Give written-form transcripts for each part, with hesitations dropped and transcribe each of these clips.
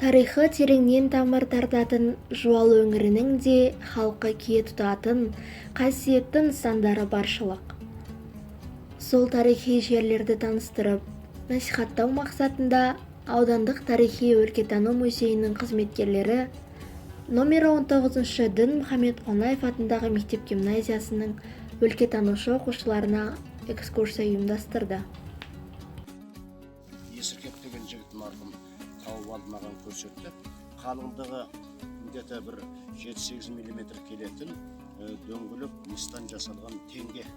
Тарихы тереңнен тамыр тартатын Жуалы өңірінің де халқы кие тұтатын қасиетті нысандары баршылық. Сол тарихи жерлерді таныстырып, насихаттау мақсатында аудандық тарихи өлкетану музейінің қызметкерлері номері 19-шы Дінмұхамед Қонаев атындағы мектеп-гимназиясының өлкетанушы оқушыларына экскурсия ұйымдастырды. Есіркеп деген жігіт марқұм тауып алып маған көрсетті. Қалыңдығы где-то бір 7-8 миллиметр келетін дөңгелек мыстан жасалған теңге.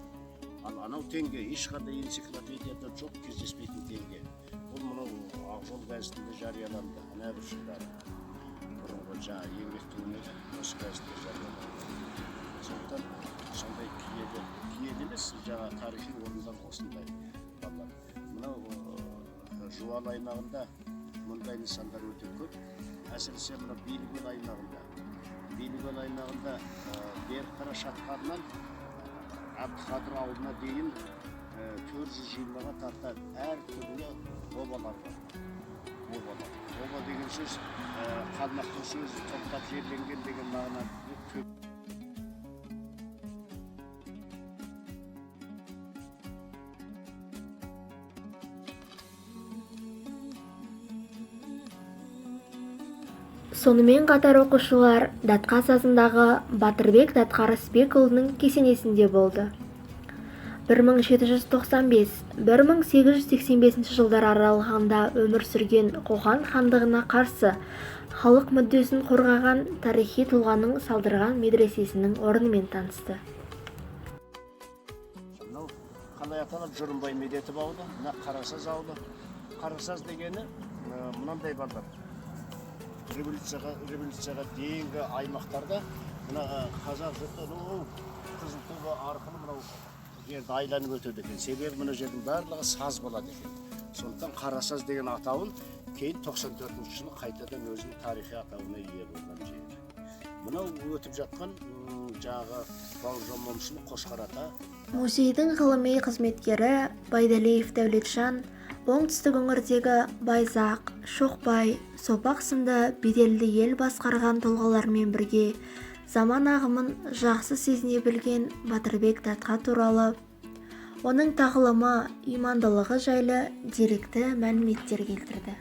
Ал анау теңге ешқандай энциклопедияда жоқ, кездеспейтін теңге. Бұл мынау Ақжол газетінде жарияланды ана бір жылдары. Бұрынғы жаңа Еңбектің еді, осы газетте жарияланды. Сондықтан сондай киелі, киелі емес, жаңа тарихи орындар осындай балалар. Мынау Жуалы аймағында мұндай нысандар өте көп. Әсіресе мына Билікөл аймағында. Билікөл аймағында Берікқара шатқалынан Әбдіқадыр ауылына дейін 420-ға тарта әртүрлі обалар бар. Обалар. Оба деген сөз қалмақтың сөзі, топтап жерленген деген мағына. Сонымен қатар оқушылар Датқа сазындағы Батырбек Датқа Рысбекұлының кесенесінде болды. 1795-1885 жылдар аралығында өмір сүрген Қоқан хандығына қарсы халық мүддесін қорғаған тарихи тұлғаның салдырған медресесінің орнымен танысты. Мынау қалай аталады? Жұрынбай Медетов ауылы, мына Қарасаз ауылы. Қарасаз дегені мынандай балалар. Революцияға дейінгі аймақтарда мына қазақ жұрты Қызылтөбе арқылы мынау жерді айланып өтеді екен. Себебі мына жердің барлығы саз болады екен. Сондықтан Қарасаз деген атауын кейін 94 жылы қайтадан өзінің тарихи атауына ие болған жер. Мынау өтіп жатқан жаңағы Бауыржан Момышұлы, Қошқар ата. Музейдің ғылыми қызметкері Байдалиев Дәулетжан оңтүстік өңірдегі Байзақ, Шоқбай, Сопақ сынды беделді ел басқарған тұлғалармен бірге заман ағымын жақсы сезіне білген Батырбек Датқа туралы, оның тағылымы, имандылығы жайлы деректі мәліметтер келтірді.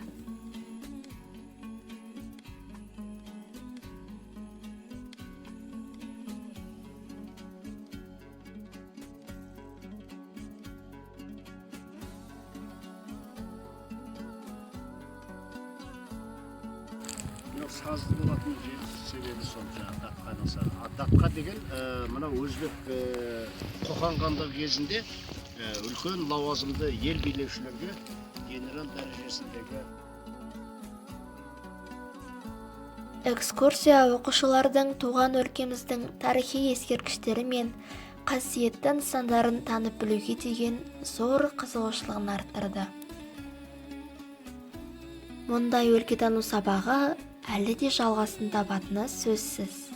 Сазды болатын жер себебі сол жаңағы Датқаның сазы. Датқа деген мынау өзбек Қоқан хандығы кезінде үлкен лауазымды ел билеушілерге генерал дәрежесіндегі. Экскурсия оқушылардың туған өлкеміздің тарихи ескерткіштері мен қасиетті нысандарын танып білуге деген зор қызығушылығын арттырды. Мұндай өлкетану сабағы әлі де жалғасын табатыны сөзсіз.